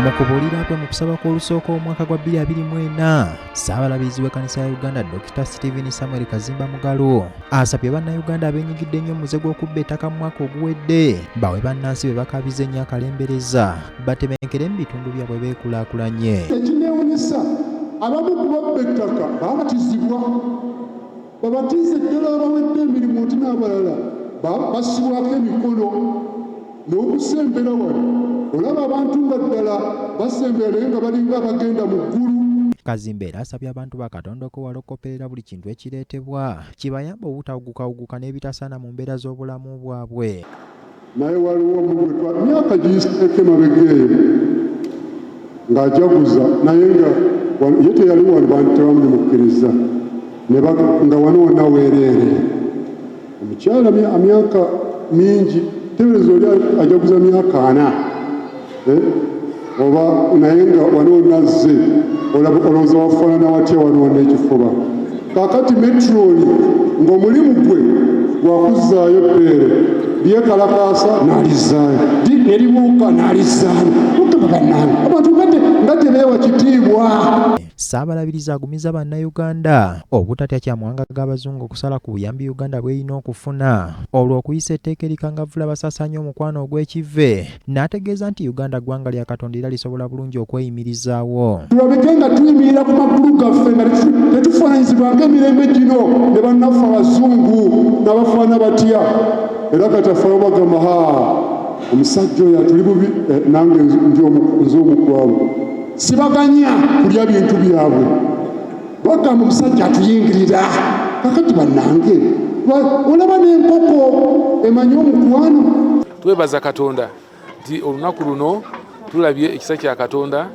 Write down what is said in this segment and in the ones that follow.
Mu kubuulira kwe mu kusaba kw'olusooka omwaka gwa 2024, Ssaabalabirizi w'ekkanisa ya Uganda Dokita Stephen Samuel Kazimba Mugalu asabye bannayuganda abeenyigidde ennyo mu muze gw'okubba ettaka mu mwaka oguwedde bawe bannansi be bakaabiza ennyo akalembereza batebenkere mu bitundu byabwe beekulaakulanye. Ekineewunyisa, abamu ku babba ettaka baabatizibwa. Babatize ddala abawedde emirimu oti n'abalala bassibwako emikono. N'okusembera wano olaba abantu nga ddala basembera naye nga balinga abagenda mu ggulu. Kazimba era asabye abantu ba Katonda okwewala okukopperera buli kintu ekireetebwa kibayambe obutawugukawuguka n'ebitasaana mu mbeera z'obulamu bwabwe. Naye waliwo omu gwe twa myaka giyiseeko emabega eyo ng'ajaguza naye nga ye teyali wano bantu tebamulimukkiriza nga wano wonna weereere omukyala myaka mingi tebereza oli ajaguza myaka ana eh, oba naye nga wano wonna azze olowooza wafaanana watya wano wonna ekifuba Kaakati metroni ng'omulimu gwe gwa kuzzaayo bbeere lyekalakaasa n'alizzaayo, ne libuuka n'alizzaayo. Mukama bannange, abantu nga tebeewa kitiibwa! Ssaabalabirizi agumizza Bannayuganda obutatya kya mawanga g'Abazungu okusala ku buyambi Uganda bw'erina okufuna olwo okuyisa etteeka erikangavvula abasaasaanya omukwano ogw'ekivve N'ategeeza nti Uganda ggwanga lya Katonda era lisobola bulungi okweyimirizaawo. Tulabike nga tuyimirira ku magulu gaffe nga tetufaananyizibwa ng'emirembe gino ne bannaffe abazungu n'abafaana batya. Era kati afayo bagamba ha omusajja oyo atuli bubi eh, nange ndi nze omu kwabo sibaganya kulya bintu byabwe bagamba omusajja atuyingirira kakati bannange olaba n'enkoko emanyi omukwano. Twebaza Katonda nti olunaku luno tulabye ekisa kya Katonda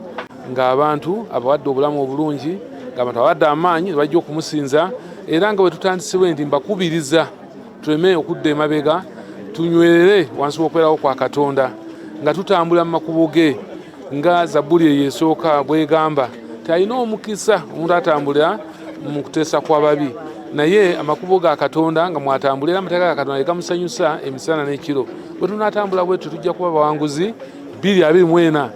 ng'abantu abawadde obulamu obulungi, ng'abantu abawadde amaanyi bajja okumusinza, era nga bwe tutandisibwe nti mbakubiriza tuleme okudda emabega, tunywerere wansi w'okubeerawo kwa Katonda nga tutambula mu makubo ge nga Zabbuli eyo esooka bw'egamba nti alina omukisa omuntu atambulira mu kuteesa kw'ababi naye amakubo ga Katonda nga mwatambula era amateeka ga Katonda gamusanyusa emisana n'ekiro. Bwe tunaatambula bwe tutyo tujja kuba bawanguzi. 2024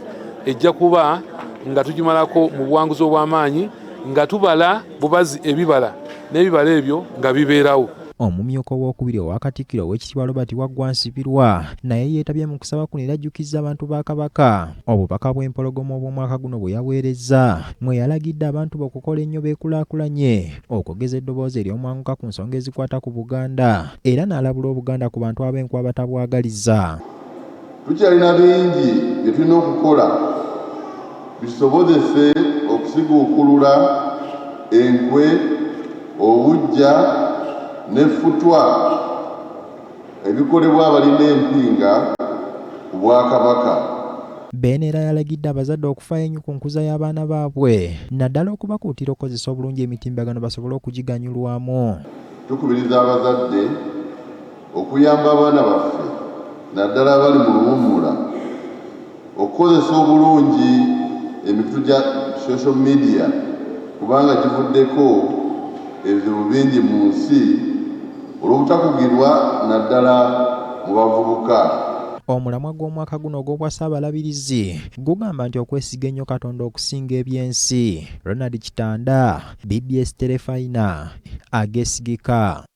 ejja kuba nga tugimalako mu buwanguzi obw'amaanyi nga tubala bubazi ebibala n'ebibala ebyo nga bibeerawo. Omumyuka owookubiri owa Katikkiro Oweekitiibwa Robert Waggwa Nsibirwa naye yeetabye mu kusaba kuno era ajjukizza abantu ba Kabaka obubaka bw'Empologoma obw'omwaka guno bwe yaweerezza mwe yalagidde abantu be okukola ennyo beekulaakulanye okwogeza eddoboozi ery'omwanguka ku nsonga ezikwata ku Buganda era n'alabula Obuganda ku bantu ab'enkwe abatabwagaliza. Tukyalina bingi bye tulina okukola bitusobozese okusiguukulula enkwe, obuggya n'effutwa ebikolebwa abalina empinga ku Bwakabaka. Beene era yalagidde abazadde okufaayo ennyo ku nkuza y'abaana baabwe naddala okubakuutira okukozesa obulungi emitimbagano basobole okugiganyulwamu. Tukubiriza abazadde okuyamba abaana baffe naddala abali mu luwummula okukozesa obulungi emikutu gya social media kubanga givuddeko ebizibu bingi mu nsi olw'obutakugirwa naddala mu bavubuka. Omulamwa gw'omwaka guno ogw'obwa Ssaabalabirizi gugamba nti okwesiga ennyo Katonda okusinga eby'ensi. Ronald Kitanda, bbs Terefayina, ageesigika.